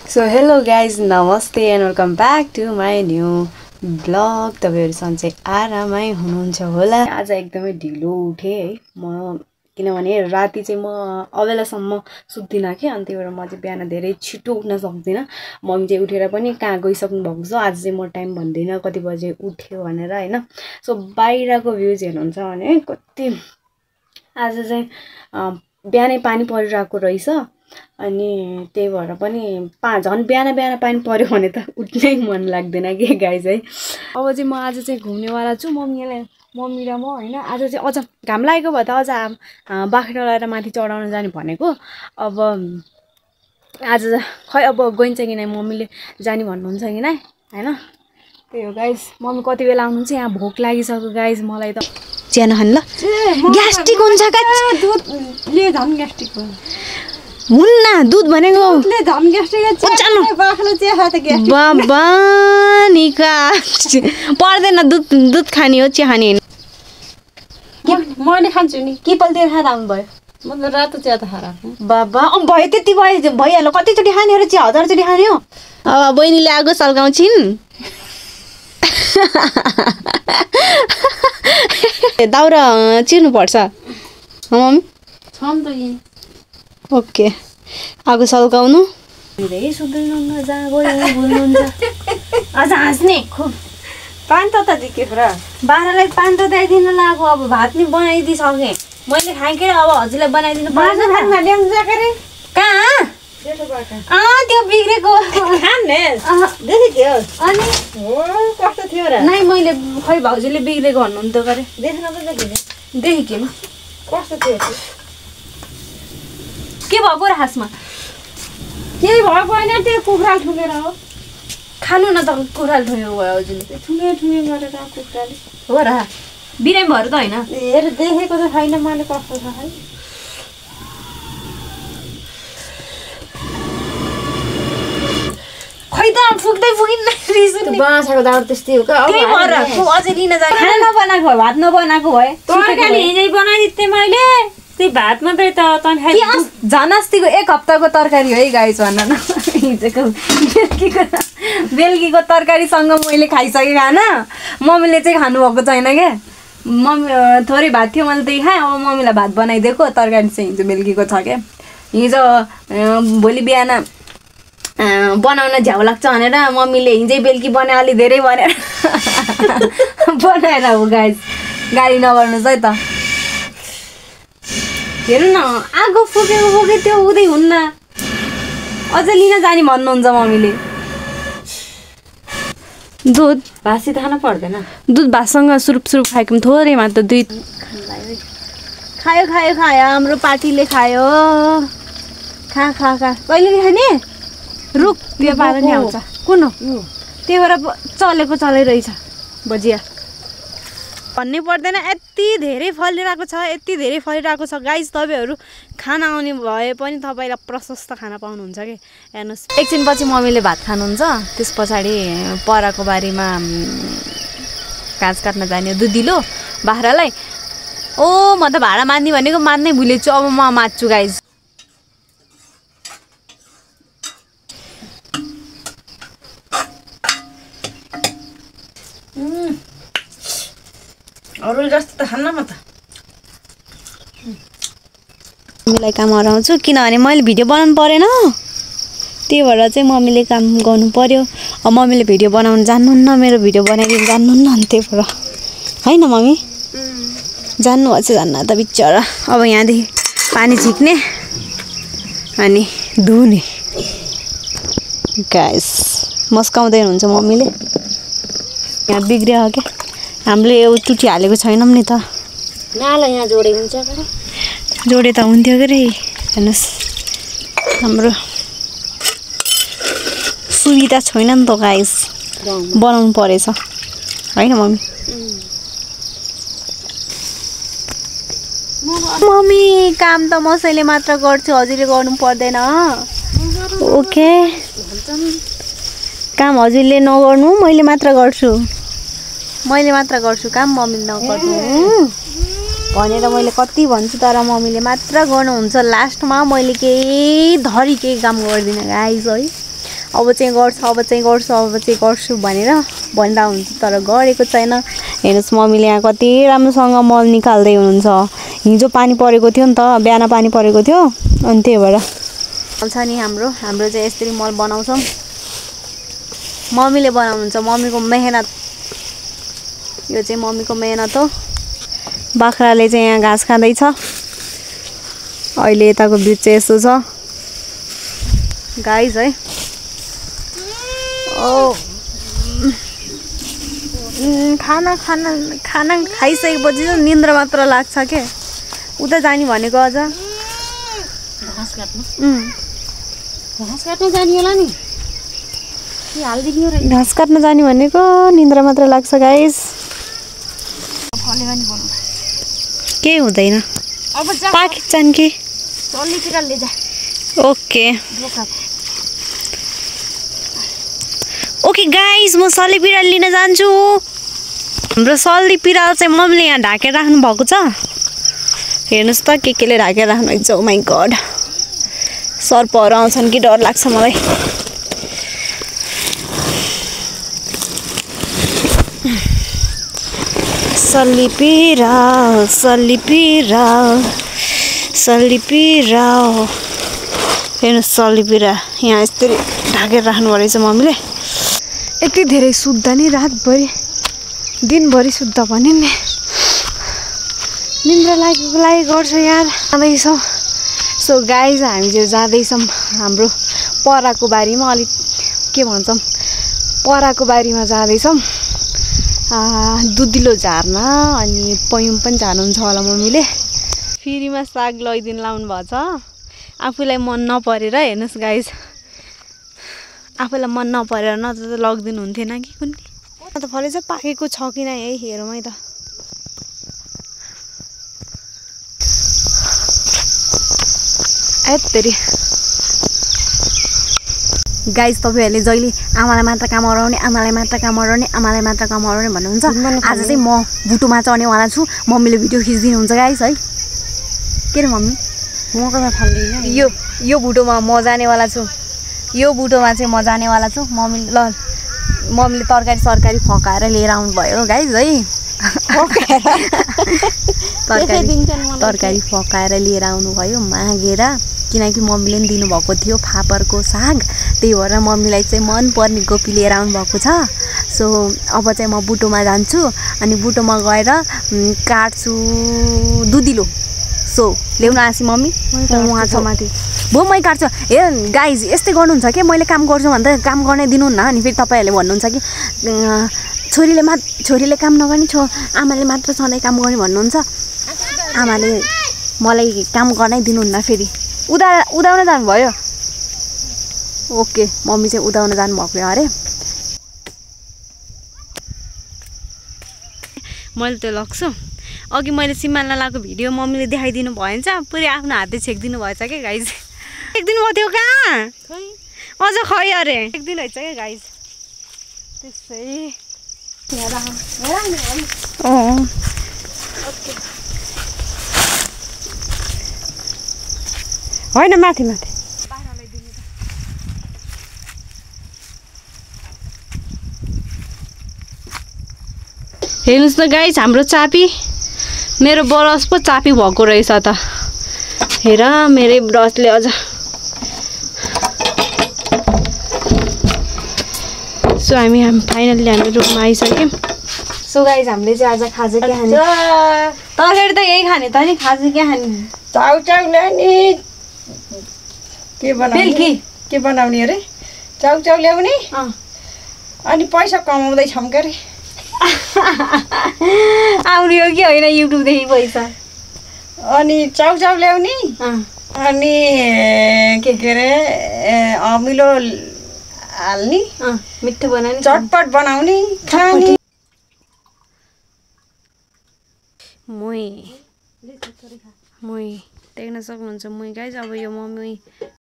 So hello guys, namaste and welcome back to my new vlog. तपाईहरु सन्चै आरामै हुनुहुन्छ होला। आज एकदमै ढिलो उठे है म, किनभने राति चाहिँ म अबेलासम्म सुत्दिन के, अनि त्यही भएर म चाहिँ बिहान धेरै छिटो उठ्न सक्दिन। मम्मी चाहिँ उठेर पनि कहाँ गइसक्नु भएको छ। आज चाहिँ म टाइम भन्दिन कति बजे उठ्यो भनेर हैन। सो बाहिरको भ्यूज हेर्नुहुन्छ भने कति आज चाहिँ बिहानै पानी परिरहेको रहेछ, अनि त्यही भएर पनि झन् बिहान पानी पर्यो भने त उठ्नै मन लाग्दैन के गाइज है। अब चाहिँ म आज चाहिँ घुम्नेवाला छु, मम्मी र म हैन। आज चाहिँ अझ घाम लागेको भए त अझ बाख्रा लगाएर माथि चढाउन जाने भनेको। अब आज खै अब गइन्छ कि नै, मम्मीले जाने भन्नुहुन्छ कि नै हैन। त्यही हो गाइज, मम्मी कति बेला आउनुहुन्छ। यहाँ भोक लागिसक्यो गाइज मलाई त। चिया नखानु ल, ग्यास्ट्रिक हुन्छ का। दुधले झन् ग्यास्ट्रिक हुन्न, दुध भनेको दुधले झन् ग्यास्ट्रिक बाख्रा चिया खा त ग्यास्ट्रिक बाबा निका पर्दैन। दुध खाने हो, चिया खाने हैन। मैले खान्छु नि। के पल्टेर खाँदा आउनु भयो? म त रातो चिया त खाराको बाबा भयो, त्यति भइहाल्यो। कतिचोटि खाने र चिया 1000 चोटि खाने हो। अब बहिनीले आगो सल्काउँछिन्। दाउरा चिर्नु पर्छ मम्मी। छन् त यी ओके, आगो सल्काउनु। धेरै सुन्दैन जहाँ गयो बोल्नुहुन्छ। आज हाँस्ने खुब पानी त दिके पुरा बाह्रलाई पानी त दिइन लाग्यो। अब भात नि बनाइदिइसकेँ मैले, खाएँ के। अब हजुरलाई बनाइदिनु पर्छ। कहाँ त्यो बिग्रेको खाने देखिदियो अनि कस्तो थियो र? नै मैले खै भाउजूले बिग्रेको भन्नुहुन्थ्यो गरे। देख्न त देखेँ कस्तो थियो के भएको र खासमा? केही भएको होइन, त्यो कुखुरा ठुँगेर हो। खानु न त, कुखुराले ठुङ्गेको भयो हजुरले। ठुँगे गरेर कुखुराले हो र, बिरामी भएर त होइन। हेर देखेको त छैन मैले, कस्तो छ है। खै त फुक्दै फुकिन्न रिस उठ्ने। बाँसको दाउरा त्यस्तै हो का। त्यही भएर अझै लिन जाने। खाना नबनाएको भए, भात नबनाएको भए तरकारी हिजै बनाइदिथे मैले। त्यही भात मात्रै त तन खाइ। झन् अस्तिको 1 हप्ताको तरकारी हो है गाइस, भन्न न। हिजोको बेलुकीको तरकारीसँग मैले खाइसकेँ खाना। मम्मीले चाहिँ खानुभएको छैन क्या। मम्मी थोरै भात थियो, मैले त्यही खाएँ। अब मम्मीलाई भात बनाइदिएको, तरकारी चाहिँ हिजो बेलुकीको छ क्या। हिजो भोलि बिहान बनाउन झ्याउ लाग्छ भनेर मम्मीले हिजै बेलुकी बनायो, अलि धेरै भनेर बनाएर हो गाइस। गाली नगर्नुहोस् है त। हेर्नु न, आगो फुके त्यो हुँदै हुन्न। अझ लिन जाने भन्नुहुन्छ मम्मीले। दुध भासी त खानु पर्दैन। दुध भातसँग सुरुप खाएको थोरै मात्र। दुई खायो हाम्रो पार्टीले खायो। खा कहिले खाने? रुख त्यो पारा नि आउँछ। कुन हो त्यही भएर चलेको भजिया भन्नै पर्दैन। यति धेरै फलिरहेको छ गाइस। तपाईँहरू खाना आउने भए पनि तपाईँलाई प्रशस्त खाना पाउनुहुन्छ कि। हेर्नुहोस्, एकछिनपछि मम्मीले भात खानुहुन्छ, त्यस पछाडि पराको बारीमा घाँस काट्न जाने दुधिलो बाख्रालाई। ओ म त भाडा मान्ने भनेको मान्नै भुलेछु। अब म मात्छु गाइस। अरू जस्तो त खान्न म त। मम्मीलाई काम हराउँछु, किनभने मैले भिडियो बनाउनु परेन। त्यही भएर चाहिँ मम्मीले काम गर्नु पर्यो। अब मम्मीले भिडियो बनाउनु जान्नुहुन्न, मेरो भिडियो बनाइदिनु जान्नुहुन्न, अनि त्यही भएर होइन मम्मी जान्नुभएको छ। जान्न त बिचरा। अब यहाँदेखि पानी झिक्ने अनि धुने गाइस। मस्काउँदै हुनुहुन्छ मम्मीले। यहाँ बिग्रियो क्या, हामीले यो टुटी हालेको छैनौँ नि त। नाला यहाँ जोडे हुन्छ के? जोडे त हुन्थ्यो के रे। हेर्नुहोस्, हाम्रो सुविधा छैन नि त गाइस, बनाउनु परेछ होइन मम्मी। मम्मी काम त मसैले मात्र गर्छु, हजुरले गर्नु पर्दैन। ओके, काम हजुरले नगर्नु, मैले मात्र गर्छु काम, मम्मीले नगर्नु भनेर मैले कति भन्छु, तर मम्मीले मात्र गर्नुहुन्छ। लास्टमा मैले केही धरी केही काम गर्दिनँ गाइस है। अब चाहिँ गर्छु भनेर भन्दा हुन्छ तर गरेको छैन। हेर्नुहोस् मम्मीले यहाँ कति राम्रोसँग मल निकाल्दै हुनुहुन्छ। हिजो पानी परेको थियो नि त, बिहान पानी परेको थियो अनि त्यही भएर आउँछ नि हाम्रो चाहिँ यसरी मल बनाउँछौँ। मम्मीले बनाउनुहुन्छ, मम्मीको मेहनत, यो चाहिँ मम्मीको मेहनत हो। बाख्राले चाहिँ यहाँ घाँस खाँदैछ। अहिले यताको भिउ चाहिँ यस्तो छ गाइज है। खाना खाइसकेपछि चाहिँ निन्द्रा मात्र लाग्छ के। उता जाने भनेको अझ घाँस काट्न जाने होला नि, हालिदिनु र घाँस काट्न जाने भनेको निन्द्रा मात्र लाग्छ गाइज। केही हुँदैन, अब पाकिन्छन् कि सल्लीतिर लिजा। ओके ओके गाइज, म सल्ली पिराल लिन जान्छु। हाम्रो सल्ली पिराल चाहिँ मम्मीले यहाँ ढाकेर राख्नु भएको छ। हेर्नुहोस् त केले ढाकेर राख्नु भएको छ। ओ माई गड, सर्पहरू आउँछन् कि डर लाग्छ मलाई। सल्ली पिराल हेर्नुहोस् सल्ली पिराल यहाँ यसरी ढाकेर राख्नु परेछ मम्मीले। यति धेरै सुत्दा नि रातभरि दिनभरि सुत्दा पनि नि निन्द्रा लागेको लागि गर्छ यार। जाँदैछौँ सो गाइज, हामी चाहिँ जाँदैछौँ हाम्रो पराको बारीमा, अलिक के भन्छौँ पराको बारीमा जाँदैछौँ। दुधिलो झार्न अनि पयुम पनि झार्नुहुन्छ होला मम्मीले। फ्रीमा साग लैदिन लाउनु भएको छ। आफूलाई मन नपरेर, हेर्नुहोस् गाइज, आफूलाई मन नपरेर न त लगिदिनु हुन्थेन कि कुनै त फलेछ। पाकेको छ कि नै है, हेरौँ है त। यत्तरी गाइज, तपाईँहरूले जहिले आमालाई मात्र काम गराउने भन्नुहुन्छ। आज चाहिँ म बुटोमा चढ्नेवाला छु। मम्मीले भिडियो खिचिदिनुहुन्छ गाइज है। के रे मम्मी, म कता थाल्दैन। यो बुटोमा म जानेवाला छु। मम्मीले तरकारी फकाएर लिएर आउनुभयो गाइज है। तरकारी फकाएर लिएर आउनुभयो मागेर, किनकि मम्मीले पनि दिनुभएको थियो फापरको साग। त्यही भएर मम्मीलाई चाहिँ मनपर्ने गोपी लिएर आउनुभएको छ। सो अब चाहिँ म बुटोमा जान्छु अनि बुटोमा गएर काट्छु दुधिलो। सो ल्याउन आसी मम्मी, उहाँ छ माथि। मै काट्छु। हेर गाइज, यस्तै गर्नुहुन्छ कि मैले काम गर्छु भन्दा काम गर्नै दिनुहुन्न। अनि फेरि तपाईँहरूले भन्नुहुन्छ कि छोरीले काम नगर्ने, आमाले मात्र सधैँ काम गर्ने भन्नुहुन्छ। आमाले मलाई काम गर्नै दिनुहुन्न। फेरि उदाउन जानुभयो। ओके, मम्मी चाहिँ उदाउन जानुभएको अरे। मैले त्यो लग्छु अघि मैले सिमालमा लगाएको भिडियो मम्मीले देखाइदिनु भएछ। पुरै आफ्नो हातले छेकिदिनु भएछ क्या गाइज। एकदिन म त्यो कहाँ अझ खै अरे एकदिन रहेछ क्या गाइज। त्यसै होइन माथि हेर्नुहोस् न गाइज, हाम्रो चापी, मेरो ब्रस पो चापी भएको रहेछ त। हेर मेरै ब्रसले अझ। सो हामी फाइनल्ली हामी रुममा आइसक्यौँ। सो गाइज, हामीले चाहिँ आज खाजा के खाने? तरकारी त यही खाने त नि। खाजा के खाने? चाउचाउ ल्याउने। के बनाउने अरे? चाउचाउ ल्याउने अनि पैसा कमाउँदैछौँ के अरे। आउने हो कि होइन युट्युबदेखि पैसा? अनि चाउचाउ ल्याउने अनि के अरे अमिलो हाल्ने, मिठो बनाउने, चटपट बनाउने, खाने। मुई देख्न सक्नुहुन्छ मुई गाइज। अब यो मम्मी